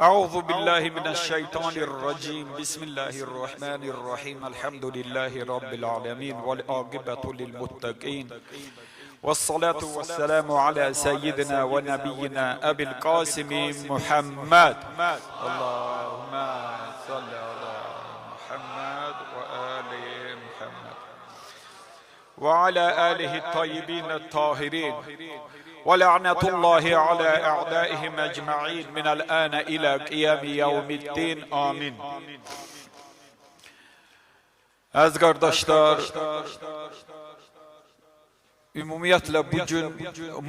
أعوذ بالله من الشيطان الرجيم. بسم الله الرحمن الرحيم. الحمد لله رب العالمين والعاقبة للمتقين والصلاة والسلام على سيدنا ونبينا أبي القاسم محمد. اللهم صل على محمد وآل محمد وعلى آله الطيبين الطاهرين ولعنة الله على أعدائهم أجمعين من الآن إلى قيام يوم الدين. Amin. Əziz qardaşlar, ümumiyyətlə bu gün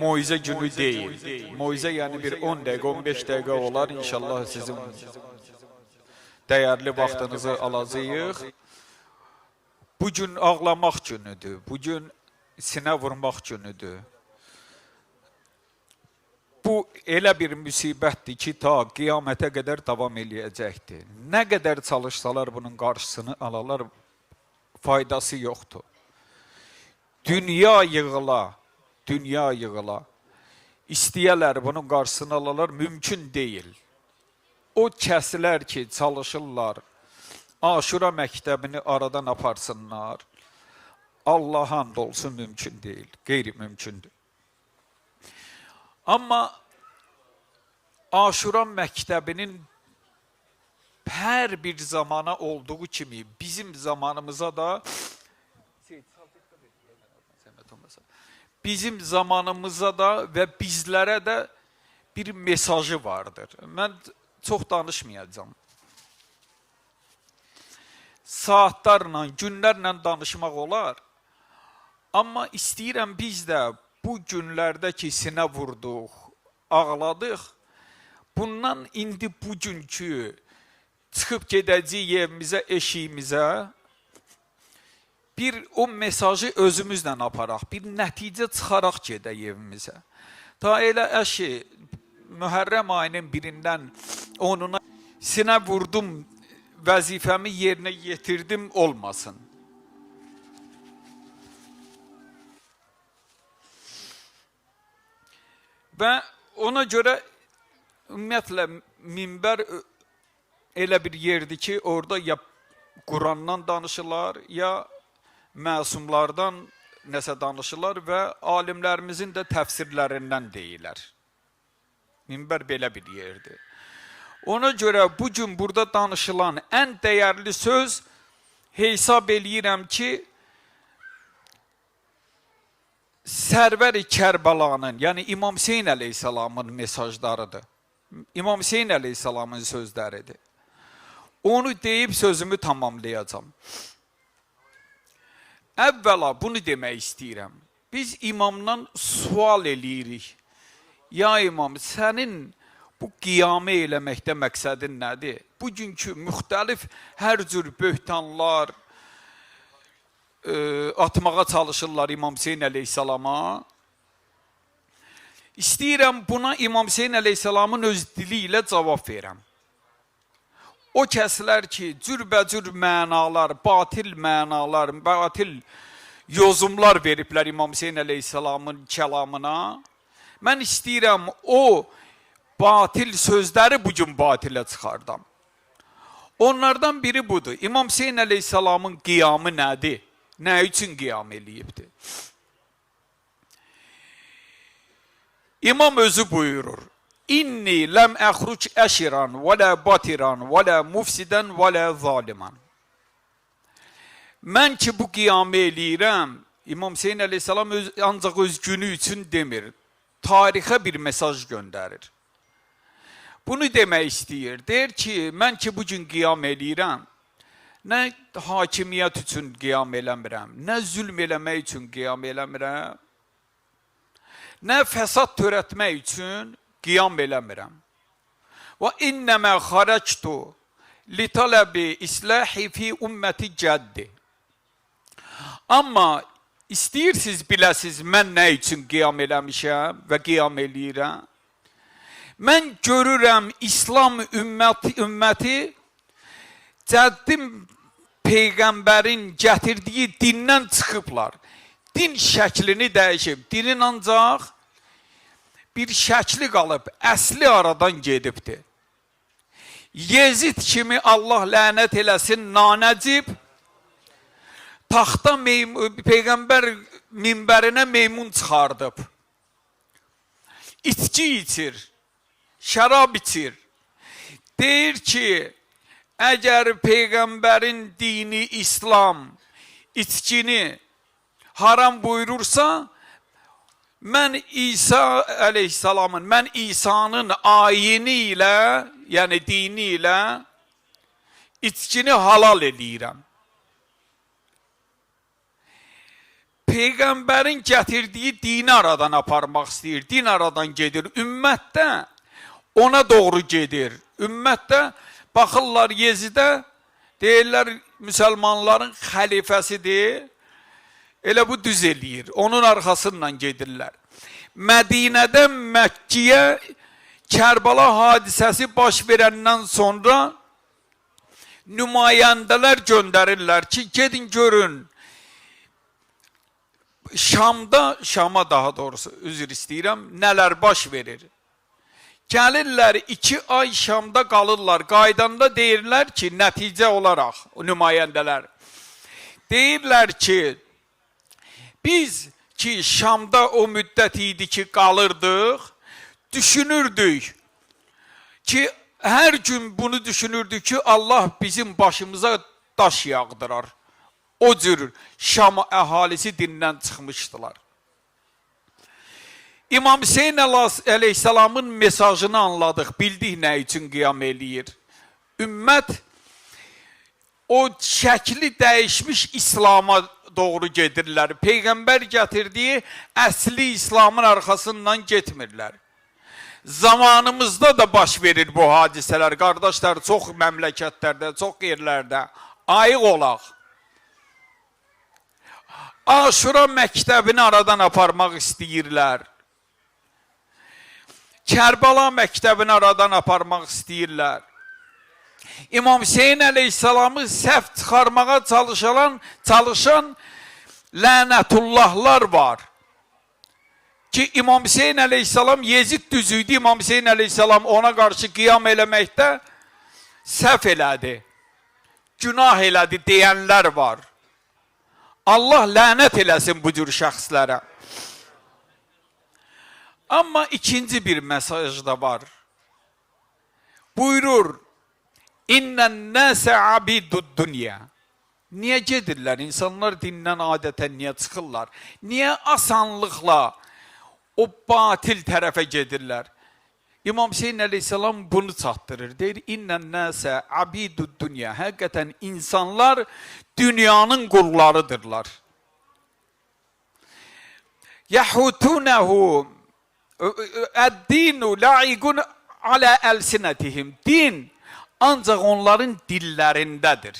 moizə günü deyil. Moizə yəni bir 10 dəqiqə, 15 dəqiqə olar. İnşallah sizin dəyərli vaxtınızı alacağıq. Bu gün ağlamaq günüdür. Bu gün sinə vurmaq günüdür. Bu elə bir müsibətdir ki, ta qiyamətə qədər davam eləyəcəkdir. Nə qədər çalışsalar bunun qarşısını alalar, faydası yoxdur. Dünya yığıla, dünya yığıla. İstəyələr bunun qarşısını alalar, mümkün deyil. O kəslər ki, çalışırlar, Aşura məktəbini aradan aparsınlar, Allaha and olsun mümkün deyil, qeyri-mümkündür. Amma Aşura məktəbinin hər bir zamana olduğu kimi bizim zamanımıza da və bizlərə də bir mesajı vardır. Mən çox danışmayacağam. Saatlarla, günlərlə danışmaq olar. Amma istəyirəm biz də bu günlərdə ki sinə vurduq, ağladıq, bundan indi bugünkü çıxıb gedəcəyik evimizə, eşiyimizə bir o mesajı özümüzlə aparaq, bir nəticə çıxaraq gedək evimizə. Ta elə əşi Mühərrəm ayının birindən onuna sinə vurdum, vəzifəmi yerinə yetirdim olmasın. Və ona görə ümumiyyətlə minbər elə bir yerdir ki, orada ya Qurandan danışırlar, ya məsumlardan nəsə danışırlar və alimlərimizin də təfsirlərindən deyirlər. Minbər belə bir yerdir. Ona görə bu gün burada danışılan ən dəyərli söz hesab eləyirəm ki, Sərvər-i Kərbəlanın, yəni İmam Hüseyn əleyhissalamın mesajlarıdır. İmam Hüseyn əleyhissalamın sözləridir. Onu deyib sözümü tamamlayacağam. Əvvəla bunu demək istəyirəm. Biz imamdan sual eləyirik. Ya imam, sənin bu qiyamı eləməkdə məqsədin nədir? Bugünkü müxtəlif hər cür böhtanlar atmağa çalışırlar İmam Hüseyn əleyhissalama. İstəyirəm buna İmam Hüseyn əleyhissalamın öz dili ilə cavab verəm. O kəslər ki, cürbəcür mənalar, batil mənalar, batil yozumlar veriblər İmam Hüseyn əleyhissalamın kəlamına, mən istəyirəm o batil sözləri bu gün batilə çıxardam. Onlardan biri budur. İmam Hüseyn əleyhissalamın qiyamı nədir? Nə üçün qiyam eləyibdir? İmam özü buyurur. İnni ləm əxruc əşiran və lə batiran və lə mufsidən və lə zaliman. Mən ki bu qiyamı eləyirəm, İmam Hüseyn əleyhissalam ancaq öz günü üçün demir. Tarixə bir mesaj göndərir. Bunu demək istəyir. Deyir ki, mən ki bu gün qiyam eləyirəm, nə hakimiyyət üçün qiyam eləmirəm, nə zülm eləmək üçün qiyam eləmirəm, nə fəsad törətmək üçün qiyam eləmirəm. Və innəmə xarəctu li tələbi islahi fi ümməti cəddi. Amma istəyirsiniz biləsiz mən nə üçün qiyam eləmişəm və qiyam eləyirəm? Mən görürəm İslam ümməti cəddim peyğəmbərin gətirdiyi dindən çıxıblar. Din şəklini dəyişib. Dinin ancaq bir şəkli qalıb, əsli aradan gedibdir. Yezid kimi Allah lənət eləsin nanəcib, taxta Peyğəmbər minbərinə meymun çıxardıb. İçki içir, şərab içir. Deyir ki, əgər Peyğəmbərin dini İslam içkini haram buyurursa, mən İsa əleyhissalamın, mən İsa'nın ayini ilə, yəni dini ilə içkini halal eləyirəm. Peyğəmbərin gətirdiyi dini aradan aparmaq istəyir, din aradan gedir. Ümmət də ona doğru gedir. Ümmət də baxırlar Yezidə, deyirlər müsəlmanların xəlifəsidir. Elə bu düz eləyir. Onun arxasından gedirlər. Mədinədən Məkkəyə Kərbəla hadisəsi baş verəndən sonra nümayəndələr göndərirlər ki, gedin görün. Şamda, Şama daha doğrusu üzr istəyirəm, nələr baş verir. Gəlirlər 2 ay Şamda qalırlar. Qaydanda deyirlər ki, nəticə olaraq nümayəndələr deyirlər ki, biz ki Şamda o müddət idi ki qalırdıq, düşünürdük ki, hər gün bunu düşünürdük ki, Allah bizim başımıza daş yağdırar. O cür Şam əhalisi dindən çıxmışdılar. İmam Hüseyin əleyhissalamın mesajını anladıq, bildik nə üçün qiyam eləyir. Ümmət o şəkli dəyişmiş İslama doğru gedirlər. Peyğəmbər gətirdiyi əsli İslamın arxasından getmirlər. Zamanımızda da baş verir bu hadisələr. Qardaşlar, çox məmləkətlərdə, çox yerlərdə ayıq olaq. Aşura məktəbini aradan aparmaq istəyirlər. Kərbəla məktəbini aradan aparmaq istəyirlər. İmam Hüseyin əleyhissalamı səhv çıxarmağa çalışan lənətullahlar var. Ki İmam Hüseyin əleyhissalam Yezid düz idi, İmam Hüseyin əleyhissalam ona qarşı qiyam eləməkdə səhv elədi, günah elədi deyənlər var. Allah lənət eləsin bu cür şəxslərə. Amma ikinci bir mesaj da var. Buyurur, İnnən nəsə abidud dünya. Niyə gedirlər? İnsanlar dindən adətən niyə çıxırlar? Niyə asanlıqla o batil tərəfə gedirlər? İmam Hüseyin əleyhissalam bunu çatdırır. Deyir, İnnən nəsə abidud dünya. Həqiqətən insanlar dünyanın qullarıdırlar. Yəhutunehu əd-dinu la'iqun alə əlsinətihim. Din ancaq onların dillərindədir.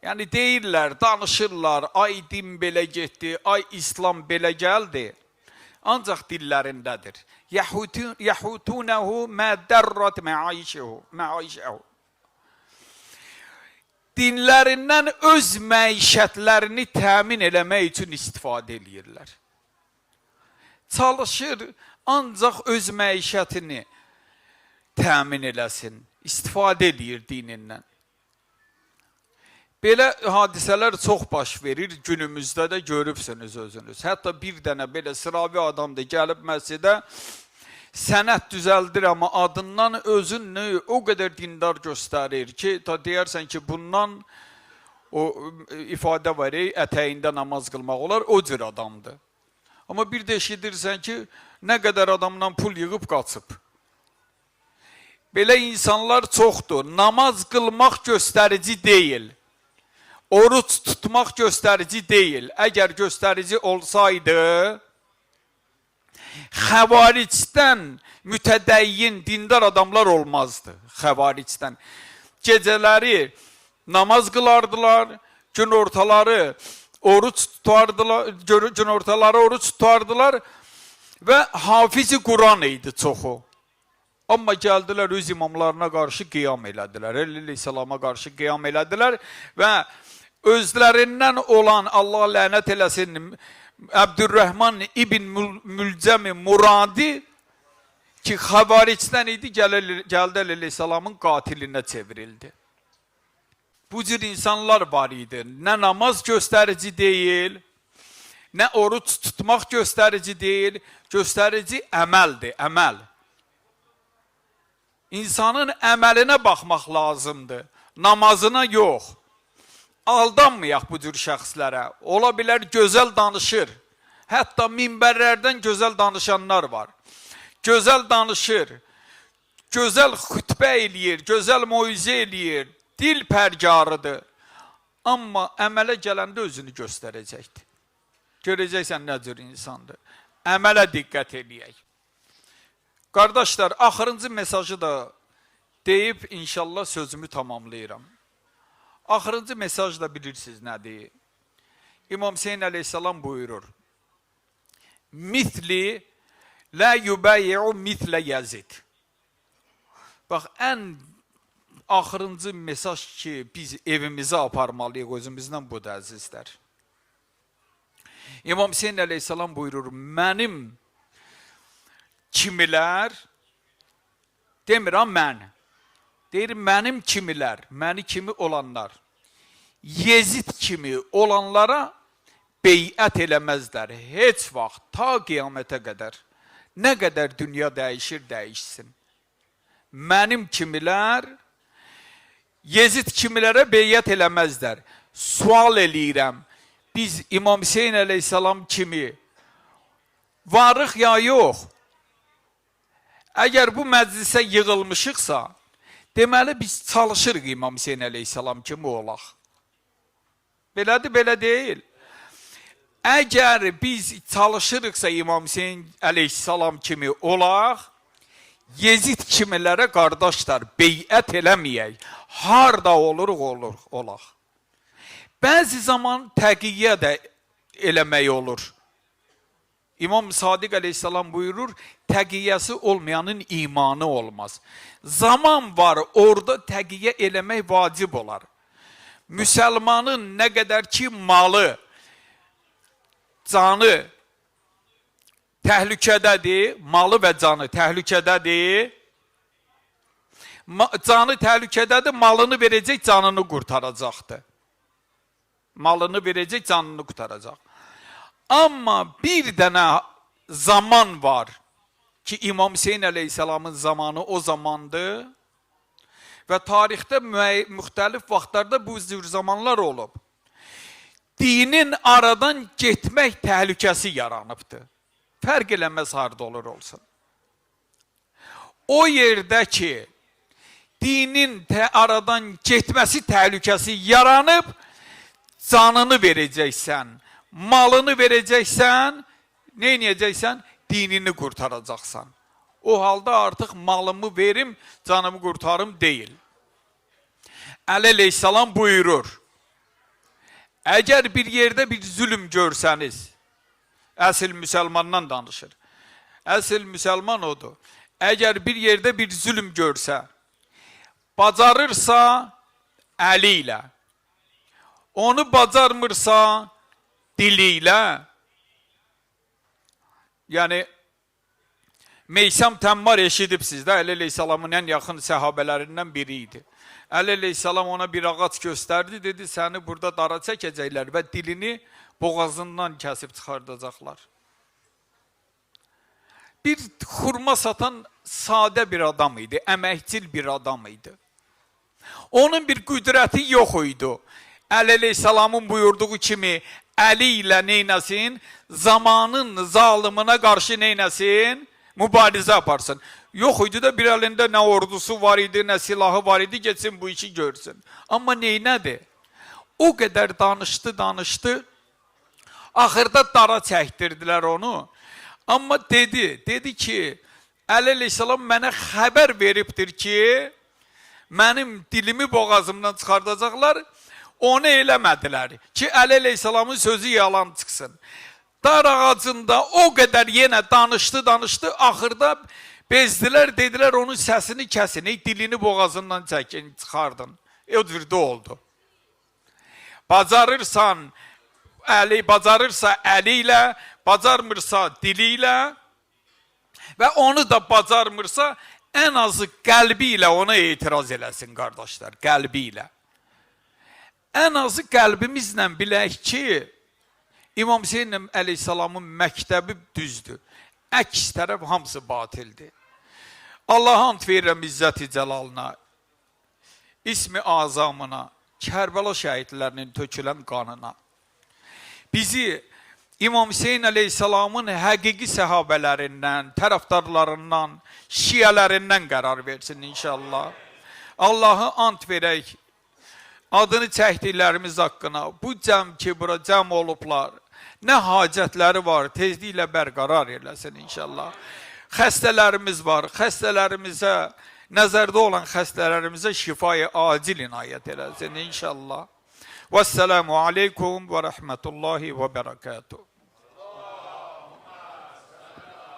Yəni deyirlər, danışırlar, ay din belə getdi, ay İslam belə gəldi. Ancaq dillərindədir. Yəhutunehu mə dərrat məaişəhu. Dinlərindən öz məişətlərini təmin eləmək üçün istifadə eləyirlər. Çalışır ancaq öz məişətini təmin eləsin, istifadə eləyir dinindən. Belə hadisələr çox baş verir, günümüzdə də görübsünüz özünüz. Hətta bir dənə belə sıravi adam da gəlib məscidə, sənət düzəldir, amma adından özünü o qədər dindar göstərir ki, ta deyərsən ki, bundan o ifadə var, ətəyində namaz qılmaq olar, o cür adamdır. Amma bir də eşidirsən ki, nə qədər adamdan pul yığıb qaçıb. Belə insanlar çoxdur. Namaz qılmaq göstərici deyil. Oruç tutmaq göstərici deyil. Əgər göstərici olsaydı, xəvaricdən mütədəyyin, dindar adamlar olmazdı. Xəvaricdən. Gecələri namaz qılardılar, gün ortaları oruç tutardılar, gün ortaları oruç tutardılar və hafizi Quran idi çoxu. Amma gəldilər öz imamlarına qarşı qiyam elədilər. Əleyhissalama qarşı qiyam elədilər və özlərindən olan Allah lənət eləsin Əbdürrəhman ibn Mülcəmi Muradi ki, xəvaricdən idi, gəldi Əli əleyhissalamın qatilinə çevrildi. Bu cür insanlar var idi. Nə namaz göstərici deyil, nə oruc tutmaq göstərici deyil, göstərici əməldir, əməl. İnsanın əməlinə baxmaq lazımdır, namazına yox. Aldanmayaq bu cür şəxslərə. Ola bilər gözəl danışır. Hətta minbərlərdən gözəl danışanlar var. Gözəl danışır, gözəl xütbə eləyir, gözəl moizə eləyir, dil pərgarıdır. Amma əmələ gələndə özünü göstərəcəkdir. Görəcəksən nə cür insandır. Əmələ diqqət eləyək. Qardaşlar, axırıncı mesajı da deyib inşallah sözümü tamamlayıram. Axırıncı mesaj da bilirsiniz nədir? İmam Hüseyin əleyhissalam buyurur. Misli la yubayi'u mislə Yazid. Bax, ən axırıncı mesaj ki, biz evimizə aparmalıyıq özümüzdən budur, əzizlər. İmam Hüseyin əleyhissalam buyurur, mənim kimilər, demirəm mən, deyir mənim kimilər, məni kimi olanlar, Yezid kimi olanlara beyət eləməzlər heç vaxt, ta qiyamətə qədər. Nə qədər dünya dəyişir, dəyişsin. Mənim kimilər, Yezid kimilərə beyət eləməzlər. Sual eləyirəm, biz İmam Hüseyin əleyhissalam kimi varıq ya yox? Əgər bu məclisə yığılmışıqsa, deməli biz çalışırıq İmam Hüseyin əleyhissalam kimi olaq. Belədir, belə deyil. Əgər biz çalışırıqsa İmam Hüseyin əleyhissalam kimi olaq, Yezid kimilərə qardaşlar beyət eləməyək. Harda oluruq, olur, olaq. Bəzi zaman təqiyyə də eləmək olur. İmam Sadiq əleyhissalam buyurur, təqiyyəsi olmayanın imanı olmaz. Zaman var, orada təqiyyə eləmək vacib olar. Müsəlmanın nə qədər ki malı, canı təhlükədədir, malı və canı təhlükədədir. Canı təhlükədədir, malını verəcək, canını qurtaracaqdır. Malını verəcək, canını qurtaracaq. Amma bir dənə zaman var ki, İmam Hüseyin əleyhissalamın zamanı o zamandır və tarixdə müxtəlif vaxtlarda bu cür zamanlar olub. Dinin aradan getmək təhlükəsi yaranıbdır. Fərq eləməz harda olur olsun. O yerdə ki, dinin aradan getməsi təhlükəsi yaranıb, canını verəcəksən, malını verəcəksən, nə edəcəksən? Dinini qurtaracaqsan. O halda artıq malımı verim, canımı qurtarım deyil. Əli əleyhissalam buyurur, əgər bir yerdə bir zülm görsəniz, əsl müsəlmandan danışır. Əsl müsəlman odur. Əgər bir yerdə bir zülm görsə, bacarırsa əli ilə, onu bacarmırsa dili ilə, yəni Meysəm Təmmar eşidibsiz də, Əli əleyhissalamın ən yaxın səhabələrindən biri idi. Əli əleyhissalam ona bir ağac göstərdi, dedi səni burada dara çəkəcəklər və dilini boğazından kəsib çıxardacaqlar. Bir xurma satan sadə bir adam idi, əməkçil bir adam idi. Onun bir qüdrəti yox idi. Əli əleyhissalamın buyurduğu kimi əli ilə neynəsin? Zamanın zalımına qarşı neynəsin? Mübarizə aparsın. Yox idi da bir əlində nə ordusu var idi, nə silahı var idi, getsin bu işi görsün. Amma neynədir? O qədər danışdı, danışdı. Axırda dara çəkdirdilər onu. Amma dedi ki, Əli əleyhissalam mənə xəbər veribdir ki, mənim dilimi boğazımdan çıxardacaqlar. Onu eləmədilər ki, Əli əleyhissalamın sözü yalan çıxsın. Dar ağacında o qədər yenə danışdı, danışdı. Axırda bezdilər, dedilər onun səsini kəsin, dilini boğazından çəkin, çıxardın. O cür də oldu. Bacarırsan, əli, bacarırsa əli ilə, bacarmırsa dili ilə, Və onu da bacarmırsa, ən azı qəlbi ilə ona etiraz eləsin qardaşlar, qəlbi ilə. Ən azı qəlbimizlə bilək ki, İmam Hüseyin əleyhissalamın məktəbi düzdür. Əks tərəf hamısı batildir. Allaha ant verirəm izzəti cəlalına, ismi azamına, Kərbəla şəhidlərinin tökülən qanına. Bizi İmam Hüseyin əleyhissalamın həqiqi səhabələrindən, tərəfdarlarından, şiələrindən qərar versin inşallah. Allahı ant verək, adını çəkdiklərimiz haqqına, bu cəm ki, bura cəm olublar, nə hacətləri var, tezliklə bərqərar eləsin inşallah. Xəstələrimiz var, xəstələrimizə, nəzərdə olan xəstələrimizə şifayı acil inayət eləsin inşallah. Vəssalamu aleykum və rəhmətullahi və bərəkatuhu.